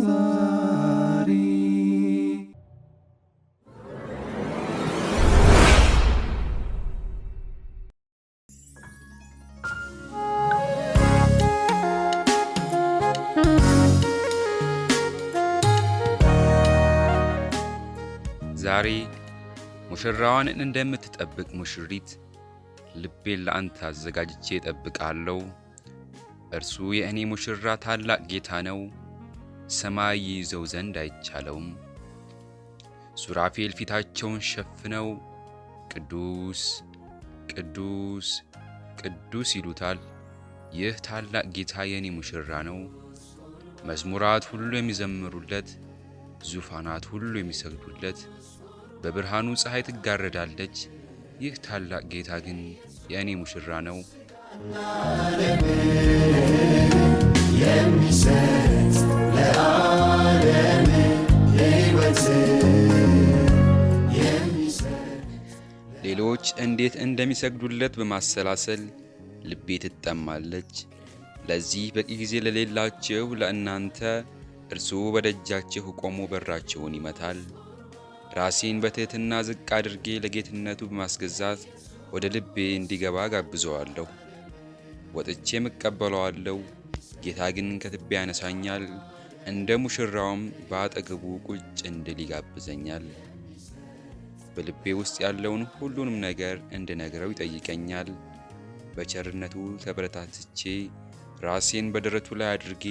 ሮዛሪ። ዛሬ ሙሽራዋን እንደምትጠብቅ ሙሽሪት ልቤን ለአንተ አዘጋጅቼ እጠብቃለሁ። እርሱ የእኔ ሙሽራ ታላቅ ጌታ ነው፣ ሰማይ ይይዘው ዘንድ አይቻለውም። ሱራፌል ፊታቸውን ሸፍነው ቅዱስ ቅዱስ ቅዱስ ይሉታል። ይህ ታላቅ ጌታ የእኔ ሙሽራ ነው። መዝሙራት ሁሉ የሚዘምሩለት፣ ዙፋናት ሁሉ የሚሰግዱለት፣ በብርሃኑ ፀሐይ ትጋረዳለች። ይህ ታላቅ ጌታ ግን የእኔ ሙሽራ ነው። የሚሰጥ ለዓለም ሕይወት የሚሰጥ። ሌሎች እንዴት እንደሚሰግዱለት በማሰላሰል ልቤ ትጠማለች። ለዚህ በቂ ጊዜ ለሌላችሁ ለእናንተ እርሱ በደጃችሁ ቆሞ በራችሁን ይመታል። ራሴን በትሕትና ዝቅ አድርጌ ለጌትነቱ በማስገዛት ወደ ልቤ እንዲገባ ጋብዘዋለሁ። ወጥቼም እቀበለዋለሁ። ጌታ ግን ከትቢያ ያነሳኛል፣ እንደ ሙሽራውም በአጠገቡ ቁጭ እንድል ይጋብዘኛል። በልቤ ውስጥ ያለውን ሁሉንም ነገር እንድነግረው ይጠይቀኛል። በቸርነቱ ተበረታትቼ ራሴን በደረቱ ላይ አድርጌ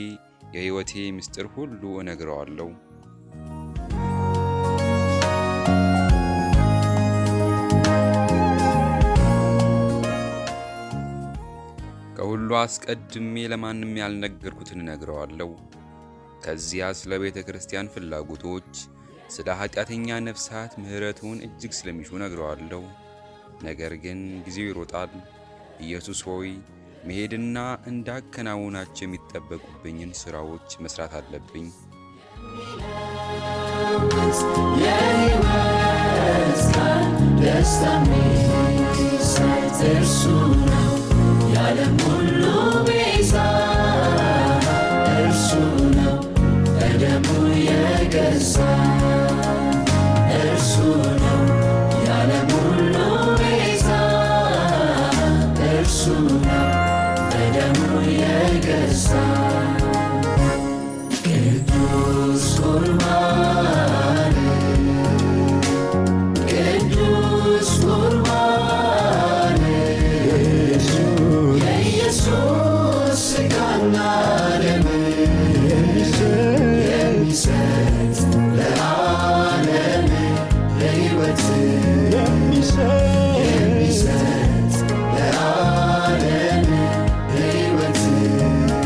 የሕይወቴ ምስጢር ሁሉ እነግረዋለሁ። ከሁሉ አስቀድሜ ለማንም ያልነገርኩትን እነግረዋለሁ። ከዚያ ስለ ቤተ ክርስቲያን ፍላጎቶች፣ ስለ ኃጢአተኛ ነፍሳት ምሕረቱን እጅግ ስለሚሹ እነግረዋለሁ። ነገር ግን ጊዜው ይሮጣል። ኢየሱስ ሆይ፣ መሄድና እንዳከናውናቸው የሚጠበቁብኝን ሥራዎች መስራት አለብኝ። የሕይወት ቃል ደስታ የሚሰጥ እርሱ ነው፣ የዓለም ሁሉ ቤዛ እርሱ ነው፣ በደሙ የገዛ እርሱ ነው፣ የዓለም ሁሉ ቤዛ እርሱ ነው፣ በደሙ የገዛ። ቅዱስ ቁርባን፣ ቅዱስ ቁርባን፣ የኢየሱስ ሥጋና ደም የሚሰጥ ለዓለም ሕይወት የሚሰጥ።